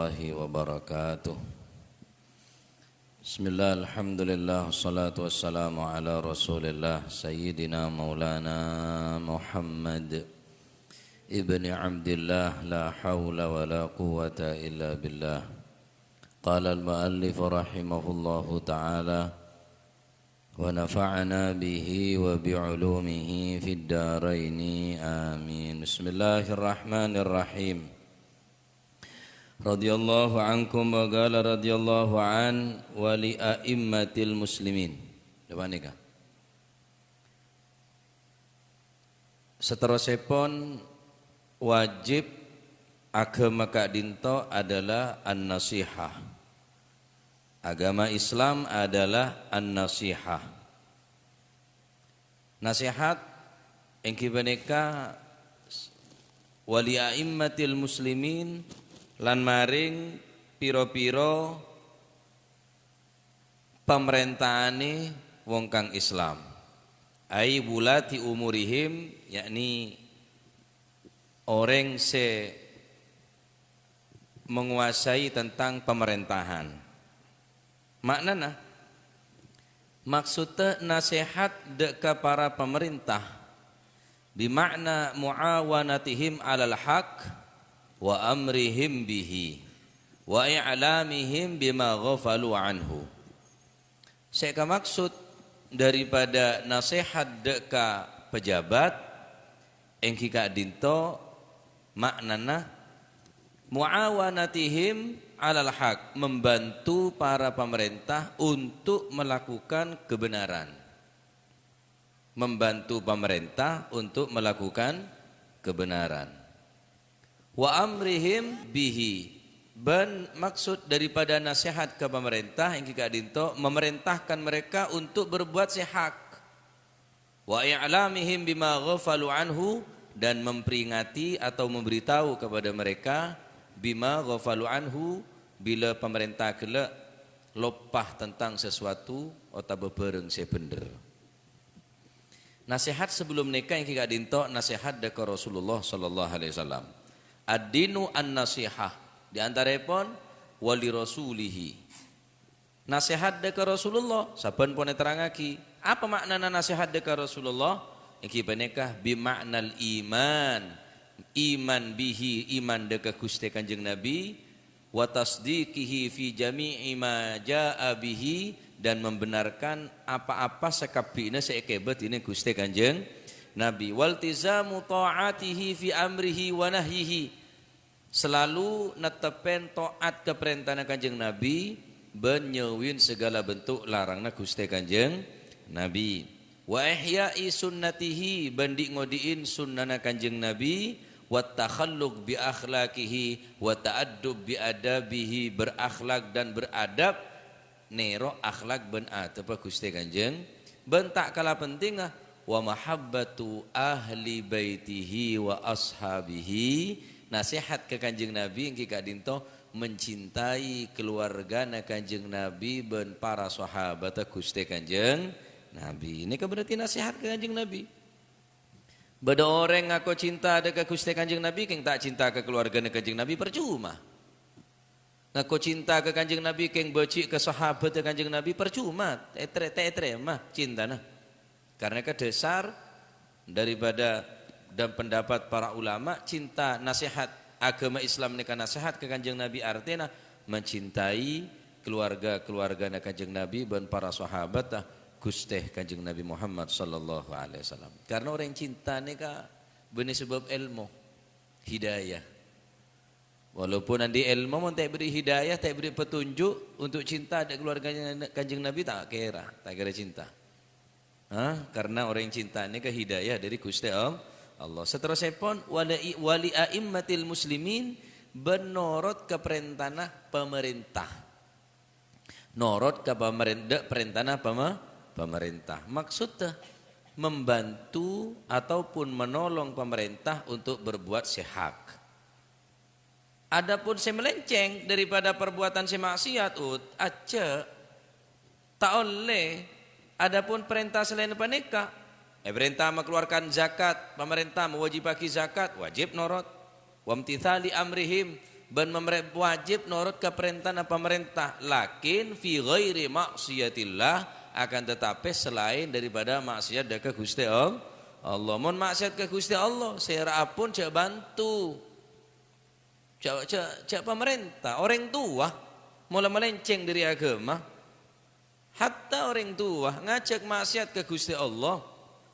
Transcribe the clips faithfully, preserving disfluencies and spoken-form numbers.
الله وبركاته. بسم الله، الحمد لله، والصلاة والسلام على رسول الله، سيدنا مولانا محمد ابن عبد الله، لا حول ولا قوة إلا بالله. قال المؤلف رحمه الله تعالى: ونفعنا به وبعلومه في الدارين، آمين. بسم الله الرحمن الرحيم. رضي الله عنكم، وقال رضي الله عن ولأئمة المسلمين. Napa nèka? Saterrossèpon, wajib aghâma ka'dinto adalah an-nasihah. Agama Islam adalah an-nasihah. Nasèhat èngghi panèka wali a'immatil muslimin, lan maring pira-pira pamarèntaanè wong kang Islam. Ai wulati umurihim, yakni orèng sè menguasai tentang pamarèntahan. Ma'nana, maksudda nasèhat dâ' ka para pamarènta, bima'na mu'awanatihim 'alal haq wa amrihim bihi, wa i'lamihim bima ghafalu anhu. Sè èkamaksud daripada nasèhat dâ' ka pejabat, èngghi ka'dinto ma'nana mu'awanatihim 'alal haq, membantu para pamarènta untuk melakukan kebenaran. Membantu pamarènta untuk melakukan kebenaran. Wa amrihim bihi. Bân maksud daripada nasèhat ka pamarènta èngghi ka'dinto memerintahkan mereka untuk berbuat sè hak. Wa i'lamihim bima ghafalu anhu, dan memperingati atau memberitahu kepada mereka bima ghafalu anhu, bilâ pamarènta ghellâ' loppa tentang sesuatu otabâ bhârâng sè bhendher. Nasèhat sabellunna nèka èngghi ka'dinto nasèhat dâ' ka Rasulullah sallallahu alaihi wasallam. Ad-dinu an-nasihah, di antaraèpon wali rasulihi. Nasèhat dâ' ka Rasulullah, sabbhân pon èterrangngaghi. Apa ma'nana nasèhat dâ' ka Rasulullah? Èngghi panèka bima'nal iman. Iman bihi, iman dâ' ka Ghustè Kanjeng Nabi, wa tasdiqihi fi jami'i ma ja'a bihi, dan membenarkan apa-apa sakabbhina sè èkèbâ dhinèng Ghustè Kanjeng Nabi. Waltizamu ta'atihi fi amrihi wa nahyihi, selalu nettepèn ta'at ka parèntana Kanjeng Nabi, bân nyauwin segala bentuk laranganna Ghustè Kanjeng Nabi. Wa ihya'i sunnatihi, bân dhi'-ngodhi'in sunnana Kanjeng Nabi, wa takhalluq bi akhlaqihi, wa ta'addub bi adabihi, berakhlak dan beradab nèro akhlak bân adabba Ghustè Kanjeng, bân ta' kala pentingnga, wa mahabbatu ahli baitihi wa ashabihi, nasèhat ka Kanjeng Nabi èngghi ka'dinto mencintai keluargana Kanjeng Nabi bân para sahabatta Ghustè Kanjeng Nabi. Nèka berarti nasèhat ka Kanjeng Nabi. Bâdâ orèng ngako cinta dâ' ka Ghustè Kanjeng Nabi, kèng ta' cinta ka keluargana Kanjeng Nabi, parcoma. Ngako cinta ka Kanjeng Nabi, kèng bâji' ka sahabatta Kanjeng Nabi, parcoma, èterè-, ta' ètarèma cintana. Karena ka dasar daripada dan pendapat para ulama, cinta, nasèhat aghâma Islam nèka nasèhat ka Kanjeng Nabi, artèna mencintai keluarga-keluargana Kanjeng Nabi bân para sahabatta Ghustè Kanjeng Nabi Muhammad sallallahu alaihi wasallam. Karena orèng cinta nèka bânnè sabâb èlmo, hidayah. Walaupun andi' èlmo, mon ta' èberri' hidayah, ta' èberri' petunjuk untuk cinta dâ' keluargana Kanjeng Nabi, ta' kèra, ta' kèra cinta. Hah? Karena orèng cinta nèka hidayah dâri Ghustè All-, Allah. Saterrossèpon, wali, wali a'immatil muslimin, bân norot ka parèntana pamarènta. Norot ka pamaren-, dâ' parèntana pama-, pamarènta. Maksudda, membantu ataupun menolong pamarènta untuk berbuat sè hak. Adapun sè melenceng daripada perbuatan sè maksiat, ut, ajjhâ', ta' ollè. Adapun parènta salaèn panèka, èparènta makaluarkan zakat, pamarènta mawajibaghi zakat, wajib norot. Wamtitsali amrihim, Bân mamre-, wajib norot ka parèntana pamarènta, lakin fi ghairi ma'siyatillah, akan tetapi selain daripada maksiat dâ' ka Ghustè All-, Allah. Mon maksiat ka Ghustè Allah, sèra'apon jhâ' bantu. Jhâ', jhâ', jhâ' pamarènta, orèng towa, mola malèncèng dâri aghâma. Hatta orèng towa ngajhâk maksiat ka Ghustè Allah,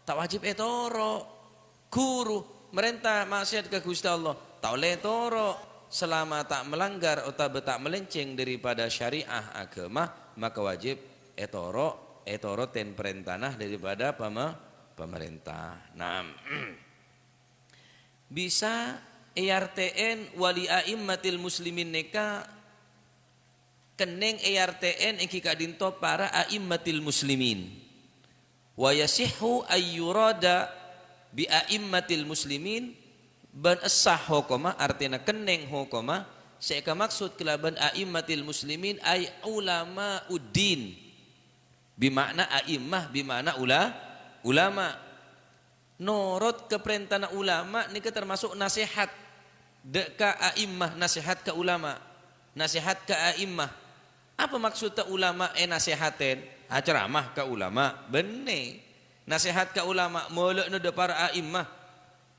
ta' wajib ètoro'. Ghuru marènta maksiat ka Ghustè Allah, ta' ollè ètoro'. Salama ta' malanggar otabâ ta' malèncèng dâripada syariah aghâma, maka wajib ètoro', ètoro' ten parèntana dâripada pama-, pamarènta. Naam. Bisa èartè'è wali a'immatil muslimin nèka kennèng èartè'è èngghi ka'dinto para a'immatil muslimin. Wa yasihhu ayyurada bi a'immatil muslimin, bân sah hokomma, artèna kennèng hokomma, sè èkamaksod kalabân a'immatil muslimin ay ulama'uddin. Bima'na a'immah, bima'na ula-, ulama. Norot ka parèntana ulama nèka tamaso' nasèhat dâ' ka a'immah, nasèhat ka ulama, nasèhat ka a'immah. Apa maksodda ulama ènasèhatè? Acaramah ka ulama, bânnè. Nasèhat ka ulama, mola'na dâ' para a'immah.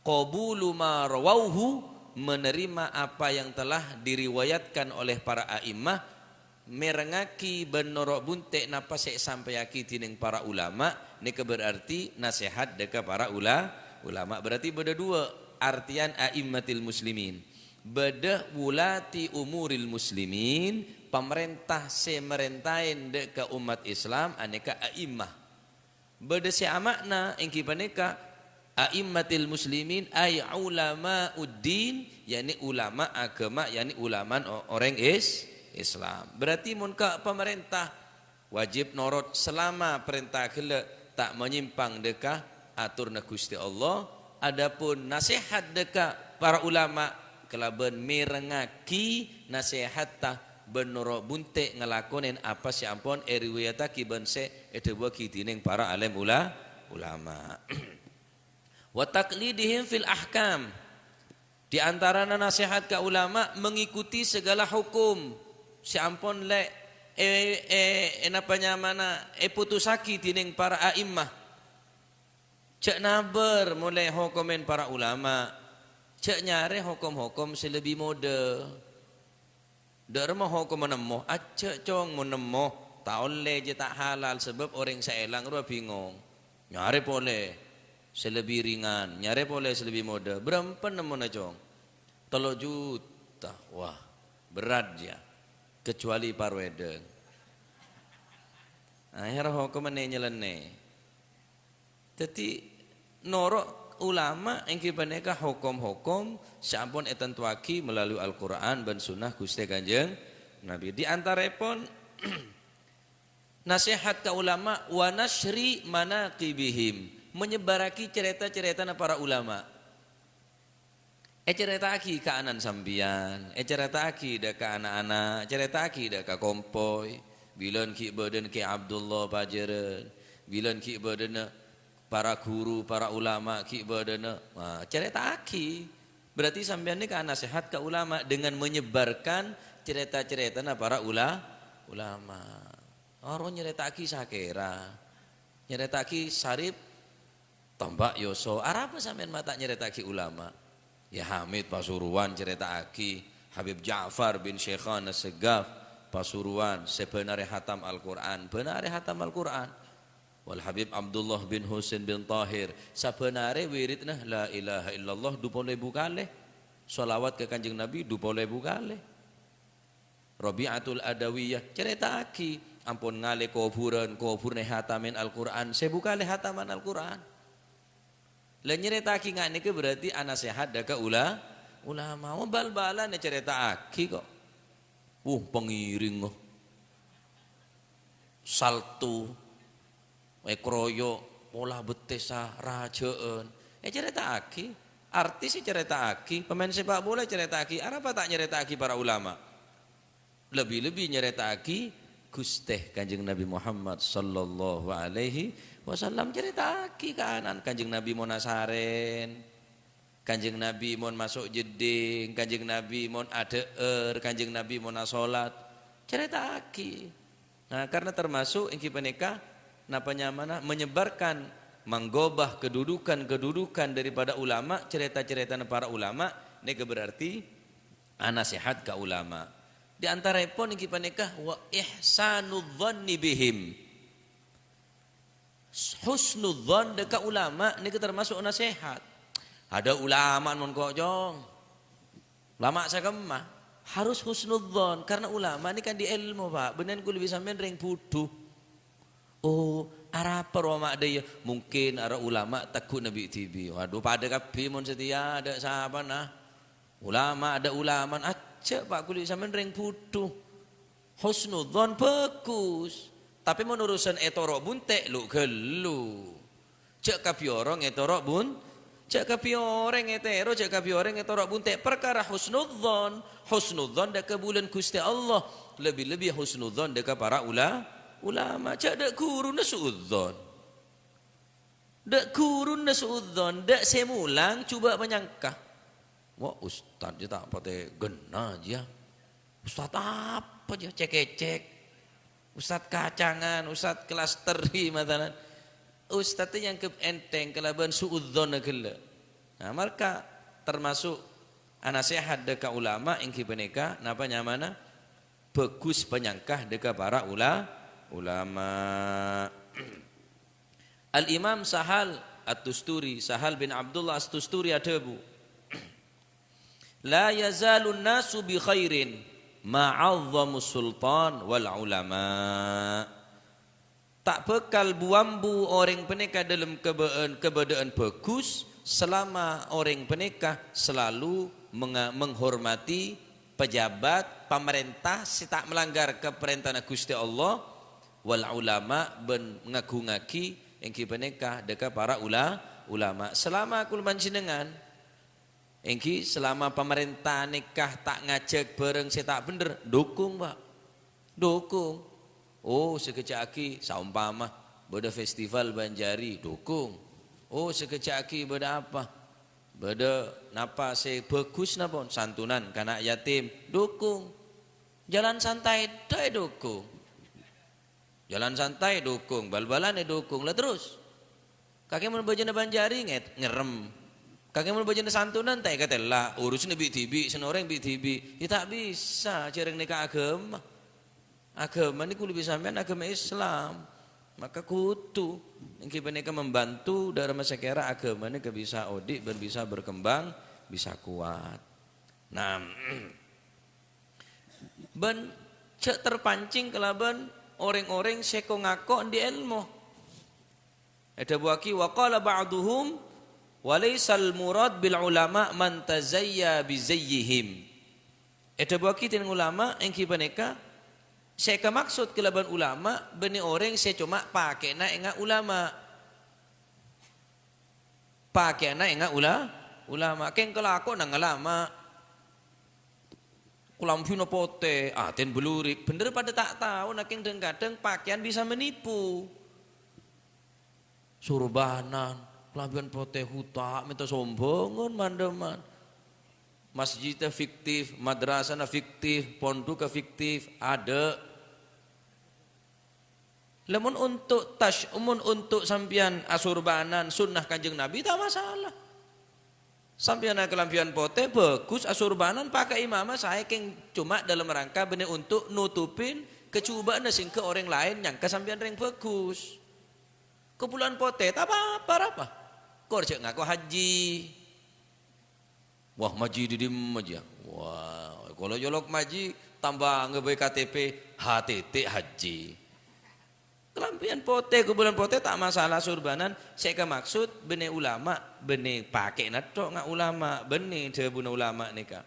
Qabulu ma rawauhu, menerima apa yang telah diriwayatkan oleh para a'immah, mèrengngaghi bân noro' bunte' napa sè èsampèyaghi dhinèng para ulama, nèka berarti nasèhat dâ' ka para ula-, ulama. Berarti bâdâ duwâ' artèyan a'immatil muslimin. Bâdâ wulati umuril muslimin, pamarènta sè marèntaè dâ' ka ommat Islam, anèka a'immah. Bâdâ sè ama'na èngghi panèka a'immatil muslimin, ay ulama'uddin, yakni ulama aghâma, yakni ulamana o-, orèng Is-, Islam. Berarti mon ka pamarènta, wajib norot salama parènta ghellâ' ta' manyèmpang dâ' ka atorra Ghustè Allah. Adapun nasèhat dâ' ka para ulama kalabân mèrengngaghi nasèhatta bân noro' bunte' ngalakonè apa sè ampon èriwayattaghi bân sè èdhâbuwâghi dhinèng para alim ula-, ulama. Wa taqlidihim fil ahkam. Di antarana nasèhat ka ulama mengikuti segala hukum sè ampon lè-, è-, è-, è-, napa nyamana èputussaghi dhinèng para a'immah. Jhâ' nabâr molè hokomèn para ulama. Jhâ' nyarè hokom-hokom sè lebbi modâ. Dâ' remma hokomma nemmo, ajjhâ', Cong, mon nemmo, ta' ollè jiyâ ta' halal, sabâb orèng sè èlang rowa bingong. Nyarè polè sè lebbi ringan, nyarè polè sè lebbi modâ. Bârâmpa nemmona, Cong? Tello juta. Wah, berat jiyâ. Kecuali paro èdhâng. Akhèr hokomma nè-, nyelennè. Dhâddhi, noro' ulama èngghi panèka hokom-hokom sè ampon ètantowaghi melalui Al-Qur'an bân Sunnah Ghustè Kanjeng Nabi. Di antarèpon, nasèhat ka ulama, wa nasyri manaqibihim, menyebarraghi carèta-carètana para ulama. Ècarèta'aghi ka ana'na sampèyan, ècarèta'aghi dâ' ka na'-kana', ècarèta'aghi dâ' ka kompoy, bilân ghi' bâdâna Kè Abdullah Pajârân, bilân ghi' bâdâna para ghuru, para ulama ghi' bâdâna. Wah, carèta'aghi. Berarti sampèyan nèka nasèhat ka ulama dengan menyebarkan carèta-carètana para ula-, ulama. Aro nyarèta'aghi sakèra. Nyarèta'aghi Sarip Tamba' Yoso, arapa sampèyan ma' ta' nyarèta'aghi ulama? Kè Hamid Pasuruan carèta'aghi, Habib Ja'far bin Syekhana Segaf Pasuruan, sè bân arè hatam Al-Qur'an, bân arè hatam Al-Qur'an. Wal Habib Abdullah bin Husain bin Tahir, sabbhân arè wiridna la ilaha illallah du polo èbu kalè, shalawat ka Kanjeng Nabi du polo èbu kalè. Rabi'atul Adawiyah, carèta'aghi, ampon ngalè kobhurân, kobhurân èhatamè Al-Qur'an, sèbu kalè hataman Al-Qur'an. La nyarèta'aghi nga' nèka berarti anasèhat dâ' ka ula-, ulama. Oh, bal-balan ècarèta'aghi kok. Wuh, pangiring, oh. Salto. Èkaroyok, pola bettessa, rajâ'ân. Ècarèta'aghi, artis ècarèta'aghi, pemain sepak bola ècarèta'aghi, arapa ta' nyarèta'aghi para ulama? Lebbi-lebbi nyarèta'aghi Ghustè Kanjeng Nabi Muhammad sallallahu alaihi wasallam, carèta'aghi ka ana'na Kanjeng Nabi mon asarèn. Kanjeng Nabi mon maso' jeddhing, Kanjeng Nabi mon adhâ'âr, Kanjeng Nabi mon asolat, carèta'aghi. Nah, karena termasuk èngghi panèka, napa nyamana, menyebarkan, mangghobâ kedudukan-kedudukan daripada ulama, carèta-carètana para ulama, nèka berarti anasèhat ka ulama. Di antaraèpon èngghi panèka, wa ihsanudzanni bihim. Husnudzon dâ' ka ulama nèka termasuk nasèhat. Ada ulama mon kocong. Ulama sakemma harus husnudzon karena ulama nèka kan di ilmu, Pak. Bânnè kulâ bi' sampèyan rèng budhu. Oh, arapa roma dâ' iyâ? Mungkin ara ulama tegghu'na bi' dhibi'. Waduh, padâ kabbhi mon satèya, adâ' sapa nah. Ulama, ada ulama, ajjhâ', Pak, kulâ bi' sampèyan rèng budhu. Husnudzon bhâghus. Tapè mon urusan ètoro' bunte', lu-ghâllu. Jhâ' kabbhi orèng ètoro' bun-, jhâ' kabbhi orèng ètèro, jhâ' kabbhi orèng ètoro' bunte'. Parkara husnudzon, husnudzon dâ' ka bulân Ghustè Allah. Lebbi-lebbi husnudzon dâ' ka para ula-, ulama. Jhâ' dâ' ghuruna su'udzon. Dâ' ghuruna su'udzon, dâ' sè molang jhubâ' panyangka. Wah, ustad jiyâ ta' patè ghenna jiyâ. Ustad apa jiyâ? Cèk-ngècèk. Ustad kacangan, ustad kellas teri, masalan. Ustad tè nyangghep ènthèng kalabân su'udzonna ghellâ'. Nah, marka termasuk anasèhat dâ' ka ulama èngghi panèka, napa nyamana? Bhâghus panyangka dâ' ka para ula-, ulama. Al-Imam Sahal At-Tusturi, Sahal bin Abdullah At-Tusturi adhâbu, "La yazalun nasu bi khairin ma 'azzamus sultan wal ulama." Ta' bhâkal bu-ambu orèng panèka dâlem kabâ'ân-, kabâdâ'ân bhâghus, salama orèng panèka salalu menga-, menghormati pejabat, pamarènta sè ta' malanggar ka parèntana Ghustè Allah, wal ulama, bân ngaghungaghi èngghi panèka dâ' ka para ula-, ulama. Salama kulâ panjhennengngan, èngghi salama pamarènta nèka ta' ngajhâk bhârâng sè ta' bhendher, dhukung, Pak. Dhukung. Oh, sakejjhâ'aghi, saompama bâdâ festival Banjari, dhukung. Oh, sakejjhâ'aghi bâdâ apa? Bâdâ napa sè bhâghus napa? Santunan ka na' yatim, dhukung. Jalan santai dâ' èdhukung. Jalan santai dhukung, bal-balan èdhukung. Lah terros? Kakè mon bâjâna Banjari nget-, ngerrem. Kakè mon bâjâna santunan ta' èkatella', urusanna bi'-dhibi', sènorèng bi'-dhibi'. Yâ ta' bisa, jhâ' rèng nèka aghâma. Aghâma nèko lebbi sampèyan aghâma Islam. Maka kodhu èngghi panèka membantu dâ' remma sakèra aghâma nèka bisa odi' bân bisa berkembang, bisa kuat. Nah, bân jhâ' terpancing kalabân orèng-orèng sè ko-ngako andi' èlmo. Èdhâbuwâghi, "Wa qala ba'duhum, wa laisal murad bil ulama man tazayya bi zayyihim." Èdhâbuwâghi dèning ulama èngghi panèka, sè èkamaksod kalabân ulama bânnè orèng sè coma pakè'na enga' ulama. Pakè'na enga' ula-, ulama, kèng kalakowanna ngalama. Kalambhina potè, atèn bâluri, bhendher padâ ta' tao, nangkèng dhâng-kadhâng pakèyan bisa manipu. Sorbanan, kalambhina potè, huta', mènta sombhângan man-dhâman. Masjidda fiktif, madrasahna fiktif, pondhugghâ fiktif, adâ'. Lamon onto' tas-, mon onto' sampèyan asorbanan sunnah Kanjeng Nabi, ta' masalah. Sampèyan akalambhina potè, bhâghus, asorbanan, pakè imamah, saè kèng coma dalam rangka bânnè onto' notopin kajhubâ'ânna sèngghâ orèng laèn nyangka sampèyan rèng bhâghus. Kabulâna potè, ta' pa-apa, arapa? Kor jhâ' ngako haji. Wah, maji dâ' dimma jiyâ? Wah, kala jhâlâk maji, tamba ngabây K T P, H T T haji. Kalambhina potè, kabulâna potè ta' masalah sorbanan, sè èkamaksod bânnè ulama, bânnè pakè'na tho' nga' ulama, bânnè dhâbuna ulama nèka.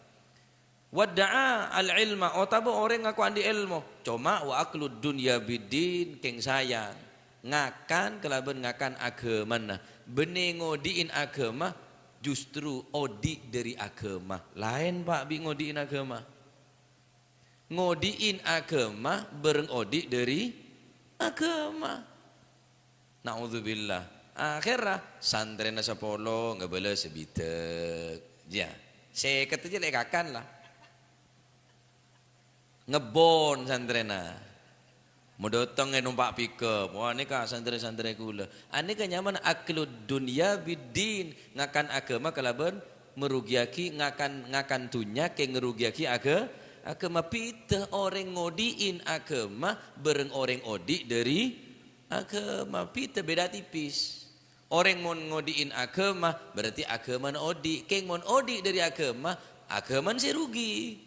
Wadda'a al-ilma, otabâ orèng ngako andi' èlmo, coma wa aklud dunya biddin, kèng sayang, ngakan kalabân ngakan aghâmana, bânnè ngodi'in aghâma, justru odi' dâri aghâma. Laèn, Pak, bi' ngodi'in aghâma. Ngodi'in aghâma bhâreng odi' dâri aghâma. Na'udzubillah. Akhèrra santrèna sapolo ngabâlâ sabidhâk. Yâ, sèket jâ lè' kakan la. Ngebbhun santrèna. Madâteng è nompa' pickup. Wah, nèka santrè-santrè kaulâ. Anèka nyamana aklud dunya biddin, ngakan aghâma kalabân merugiyaghi, ngakan, ngakan dhunnya kèng ngerugiyaghi agâ-, aghâma. Bhidhâ orèng ngodhi'in aghâma bhâreng orèng odhi' dhâri aghâma. Bhidhâ, bhidhâ tipis. Orèng mon ngodhi'in aghâma, berarti aghâmana odhi'. Kèng mon odhi' dhâri aghâma, aghâmana sè rugi.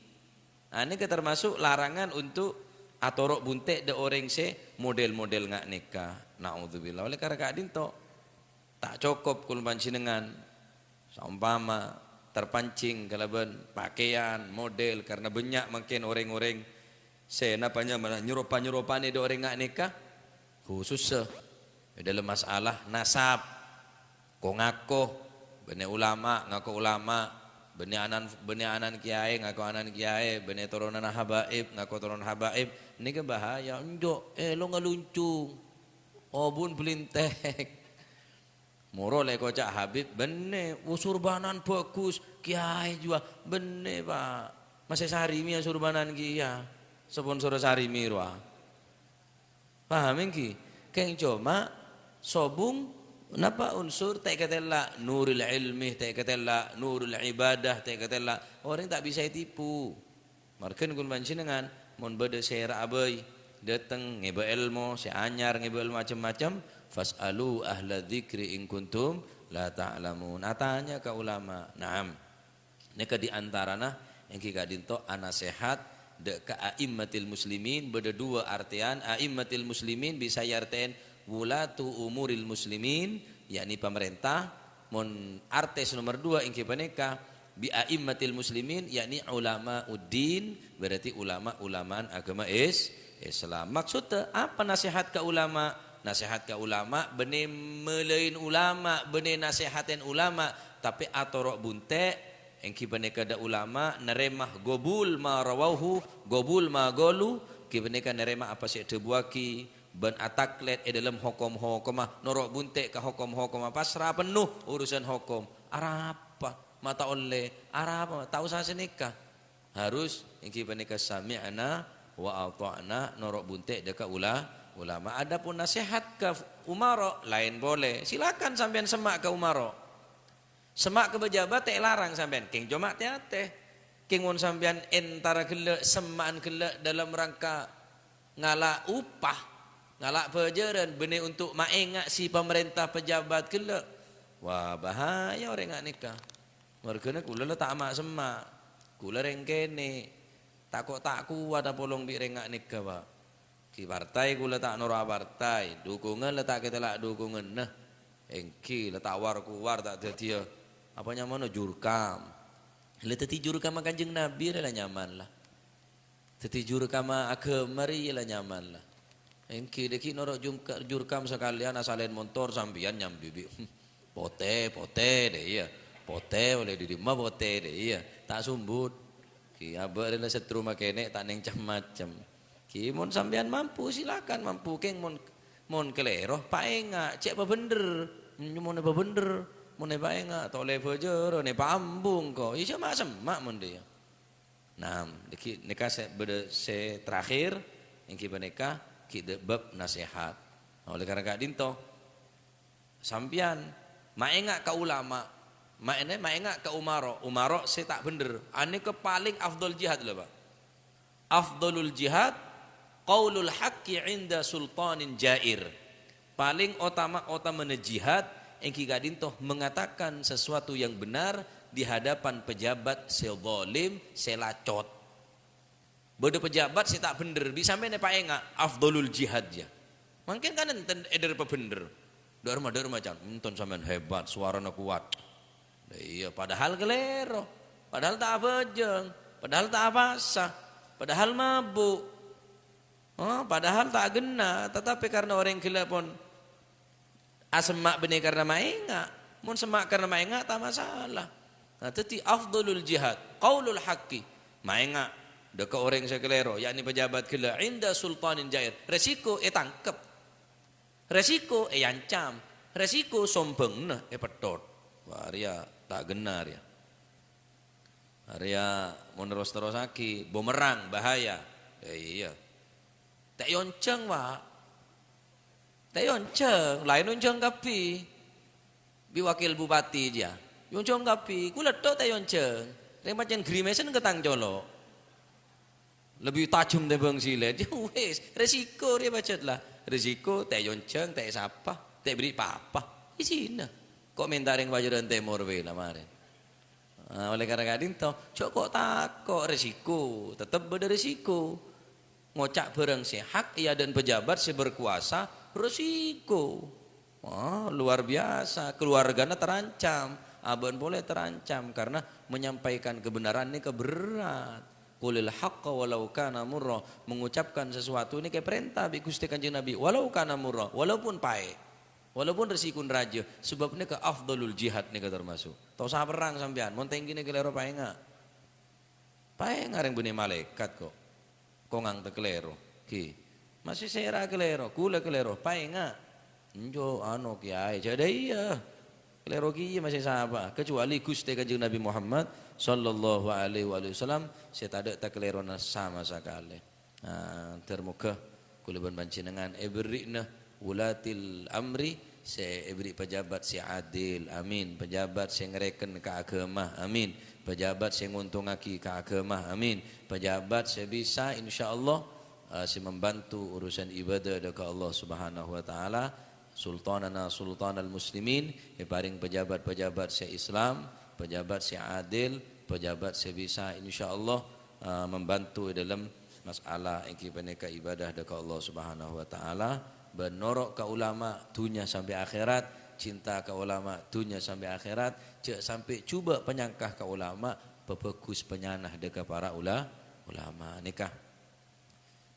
Nah, nèka termasuk larangan untuk atoro' bunte' dhâ' orèng sè model-model nga' nèka. Na'udzubillah. Oleh karena ka'dhinto, ta' cokop kaulâ panjhennengan, saompama terpancing kalabân pakaian, model, karena bânnya' mangkèn orèng-orèng sè napa nyamana nyeropa-nyeropanè dhâ' orèng nga' nèka, khusussa è dâlem masalah nasab. Ko-ngako, bânnè ulama, ngako ulama, bânnè anan, bânnè anan kiyaè, ngako anan kiyaè, bânnè toronanna habaib, ngako toronan habaib. Nèka bahaya, enjâ', èlo ngaluncung. Obun blintek. Moro lè koca' Habib, bânnè, oh, surbanan bagus, kiyaè jiyâ, bânnè, Pak. Masè Sarimi yâ surbanan kèya, sponsor Sarimi rowa. Paham ènggi? Kèng coma sobung napa unsur ta' èkatella' nurul ilmi, ta' èkatella' nurul ibadah, ta' èkatella', orèng ta' bisa ètipu. Marghâna kaulâ panjhennengan, mon bâdâ sè èra abâi, dâteng ngèbâ èlmo, sè anyar ngèbâ èlmo macem-macem, "Fas'alu ahla dzikri in kuntum la ta'lamun." Atanya ka ulama. Naam. Nèka di antarana ènggi ka'dhinto' anasèhat dâ' ka a'immatil muslimin, bâdâ duwâ' artèyan. A'immatil muslimin bisa èartè'è wulatu umuril muslimin, yakni pamarènta. Mon artè sè nomer duwâ' ènggi panèka bi a'immatil muslimin, yakni ulama'uddin, berarti ulama-ulamaan aghâma Is-, Islam. Maksudda apa nasèhat ka ulama? Nasèhat ka ulama, bânnè mèlèin ulama, bânnè nasèhatèn ulama, tapè atoro' bunte', ènggi panèka dâ' ulama narèma gobul ma rawauhu, gobul ma golu, ènggi panèka narèma apa sè èdhâbuwâghi, bân ataklèt è dâlem hokom-hokomma, noro' bunte' ka hokom-hokomma, pasra penno urusan hokom. Arapa? Ma' ta' ollè. Arapa? Ta' osa sanèka. Harus ènggi panèka sami'na wa ata'na, noro' bunte' dâ' ka ula-, ulama. Adapun nasèhat ka umaro, laèn polè. Silakan sampèyan semma' ka umaro. Semma' ka pejabat ta' èlarang sampèyan, kèng coma tè-atè. Kèng mon sampèyan entara ghellâ', semma'an ghellâ' dalam rangka ngala' upah, ngala' bâjârân, bânnè untuk maènga' sè pamarènta pejabat ghellâ'. Wah, bahaya orèng nga' nèka. Marghâna kaulâ la ta' ma'-semma'. Kaulâ rèng kènè'. Tako' ta' kowat apolong bi' rèng nga' nèka, Pak. Ghi partai kaulâ ta' noro'a partai, dhukungan la ta' kètèla' dhukunganna. Ènggi la ta' war-kowar, ta' dhâddhiyâ, apa nyamana, jurkam. La dhâddhi jurkamma Kanjeng Nabi rè la nyaman la. Dhâddhi jurkamma aghâma rè la nyaman la. Ènggi dhâggi' noro' jungka-, jurkam sakalèyan asalèn montor sampèyan nyambi bi'. Potè, potè, dhâ iyâ. Potè ollè dâri dimma potè, dhâ iyâ. Ta' sumbut. Ghi abâ' rè la setru makènè' ta' nèng cem-macem. Ghi mon sampèyan mampu, silakan mampu. Kèng mon, mon kalèro, paènga', cè' pabhendher. Mon èpabhendher, mon èpaènga', ta' ollè bâjârân, èpaambung ko. Iyâ, ma' semma' mon dhâ iyâ. Nah, dhâggi' nèka sè bâdâ sè terakhir, ènggi panèka ghi' dâ-, bab nasèhat. Nah, oleh karena ka'dhinto, sampèyan maènga' ka ulama, maènè maènga' ka umaro, umaro sè ta' bhendher. Anèka palèng afdhal jihad lho, Pak. Afdhalul jihad qaulul haqqi 'inda sultanin jair. Palèng otama-otamana jihad ènggi ka'dhinto mengatakan sesuatu yang benar di hadapan pejabat sè zalim, sè lacot. Bâdâ pejabat sè ta' bhendher, bi' sampèyan èpaènga' afdhalul jihad, yâ. Mangkèn kan enten èdhâr pabhendher. Dârma, dârma, can. Enten sampèyan hebat, sowarana kowat. Lah iyâ, padahal kalèro. Padahal ta' abhâjâng. Padahal ta' apasa. Padahal mabuk. Oh, padahal ta' ghenna, tatapè karna orèng ghellâ' pon asemma' bânnè karna maènga'. Mon semma' karna maènga', ta' masalah. Nah, dhâddhi afdhalul jihad, qaulul haqqi. Maènga' dâ' ka orèng sè kalèro, yakni pejabat ghellâ', 'inda sultanin jair. Resiko ètangkep. Resiko èancam. Resiko sombhângnga èpètthot. Wah, rèya ta' ghenna rèya. Rèya mon terros-terrosaghi, bumerang, bahaya. Eh, iyâ. Ta' èonjhâng, Pak. Ta' èonjhâng, laèn onjhâng kabbhi. Bi' wakil bupati jâ. Èonjhâng kabbhi, kaulâ tho ta' èonjhâng. Rèng pancèn grimèsen ka tang colo'. Lebbi tajem tèmbhâng silèt. Yâ wis, resiko rèya pajhât la. Resiko ta' èonjhâng, ta' èsapa, ta' èberri' pa-apa. Isina. Ko' mènta rèng Pajuran Tèmor bhâi la marèn. Ah, oleh karena ka'dinto, jhâ' ko'-tako' resiko, tetep bâdâ resiko. Ngoca' bhârâng sè hak è adâ'na pejabat sè berkuasa, resiko. Wah, luar biasa. Keluargana terancam, abâ'na polè terancam karena menyampaikan kebenaran nèka berat. "Qulil haqqa walau kana murra," mengucapkan sesuatu nèka èparènta bi' Ghustè Kanjeng Nabi, "walau kana murra," walaupun paè', walaupun resikona rajâ, sabâb nèka afdhalul jihad nèka termasuk. Ta' osa perrang sampèyan, mon tèngghina kalèro paènga'. Paènga' rèng bânnè malaèkat ko'. Ko' ngangtè kalèro. Ghi. Masè sèra kalèro, kaulâ kalèro, paènga'. Enjâ', ano, kèyaè, jâ' dâ' iyâ. Kalèro kèya masè sapa? Kecuali Ghustè Kanjeng Nabi Muhammad sallallahu alaihi wasallam sè tadâ' takalèrona sama sakalè. Nah, ter-moghâ kaulâ bân panjhennengngan èberri'na wulatil amri sè èberri' pejabat sè adil. Amin. Pejabat sè ngarèken ka aghâma. Amin. Pejabat sè nguntungngaghi ka aghâma. Amin. Pejabat sè bisa, insyaallah, eh, sè membantu urusan ibadah dâ' ka Allah Subhanahu wa Ta'ala. Sultanana Sultanal Muslimin, èparèng pejabat-pejabat sè Islam, pejabat sè adil, pejabat sè bisa, insyaallah, eh, membantu è dâlem masalah èngghi panèka ibadah dâ' ka Allah Subhanahu wa Ta'ala, bân noro' ka ulama, dhunnya sampè' akhèrat, cinta ka ulama, dhunnya sampè' akhèrat, jâ' sampè' jhubâ' panyangka ka ulama, pabhâghus panyana dâ' ka para ula-, ulama. Nèka.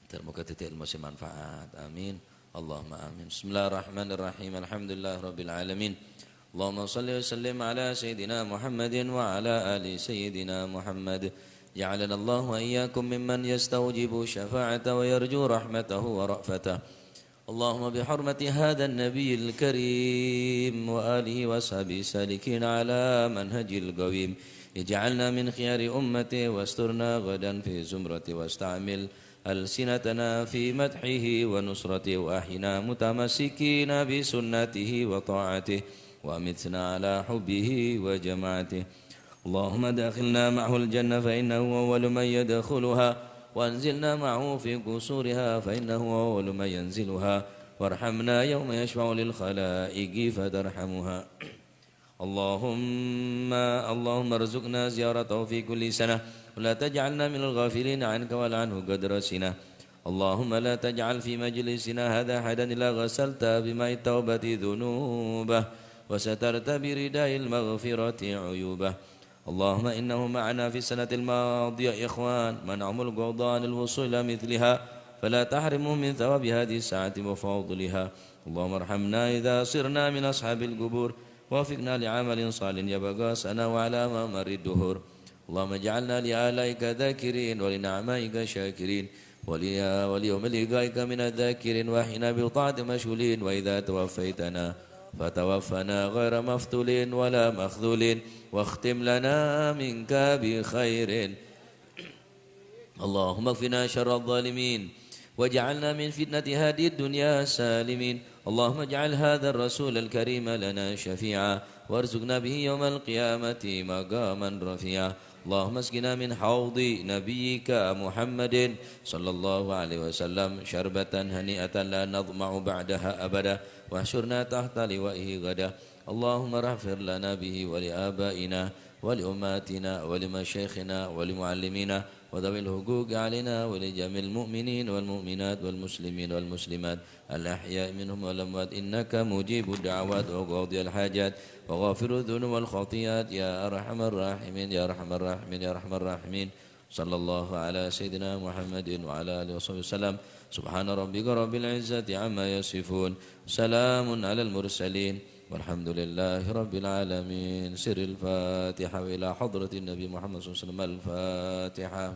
Ter-moghâ dhâddhi èlmo sè manfaat. Amin. Allahumma amin. Bismillahirrahmanirrahim. Alhamdulillahirabbil alamin. اللهم صل وسلم على سيدنا محمد وعلى آل سيدنا محمد. جعلنا الله وإياكم ممن يستوجب شفاعته ويرجو رحمته ورأفته. اللهم بحرمة هذا النبي الكريم وآله وصحبه السالكين على منهج القويم اجعلنا من خيار أمته واسترنا غدا في زمرته واستعمل ألسنتنا في مدحه ونصرته وأحينا متمسكين بسنته وطاعته وأمتنا على حبه وجماعته. اللهم أدخلنا معه الجنة فإنه أول من يدخلها وأنزلنا معه في قصورها فإنه أول من ينزلها وارحمنا يوم يشفع للخلائق فترحمها. اللهم، اللهم ارزقنا زيارته في كل سنة، ولا تجعلنا من الغافلين عنك ولا عنه قدر سنة. اللهم لا تجعل في مجلسنا هذا أحدا إلا غسلت بماء التوبة ذنوبه، وسترت برداء المغفرة عيوبه. اللهم إنه معنا في السنة الماضية إخوان منعهم القضاء عن الوصول إلى مثلها، فلا تحرمهم من ثواب هذه الساعة وفضلها. اللهم ارحمنا إذا صرنا من أصحاب القبور، ووفقنا لعمل صالح يبقى سنة وعلى ممر الدهور. اللهم اجعلنا لآلائك ذاكرين ولنعمائك شاكرين ول-، وليوم لقائك من الذاكرين وأحينا بطاعتك مشغولين وإذا توفيتنا فتوفنا غير مفتولين ولا مخذولين واختم لنا منك بخير. اللهم اكفنا شر الظالمين واجعلنا من فتنة هذه الدنيا سالمين. اللهم اجعل هذا الرسول الكريم لنا شفيعا وارزقنا به يوم القيامة مقاما رفيعا. اللهم اسقنا من حوض نبيك محمد صلى الله عليه وسلم شربة هنيئة لا نظمأ بعدها أبدا واحشرنا تحت لوائه غدا. اللهم اغفر لنا به ولآبائنا ولأمهاتنا ولمشايخنا ولمعلمينا وذوي الحقوق علينا ولجميع المؤمنين والمؤمنات والمسلمين والمسلمات الأحياء منهم والأموات إنك مجيب الدعوات وقاضي الحاجات وغافر الذنوب والخطيئات يا أرحم الراحمين، يا أرحم الراحمين، يا أرحم الراحمين. صلى الله على سيدنا محمد وعلى آله وصحبه وسلم. سبحان ربك رب العزة عما يصفون. سلام على المرسلين. والحمد لله رب العالمين. سر الفاتحة وإلى حضرة النبي محمد صلى الله عليه وسلم. الفاتحة.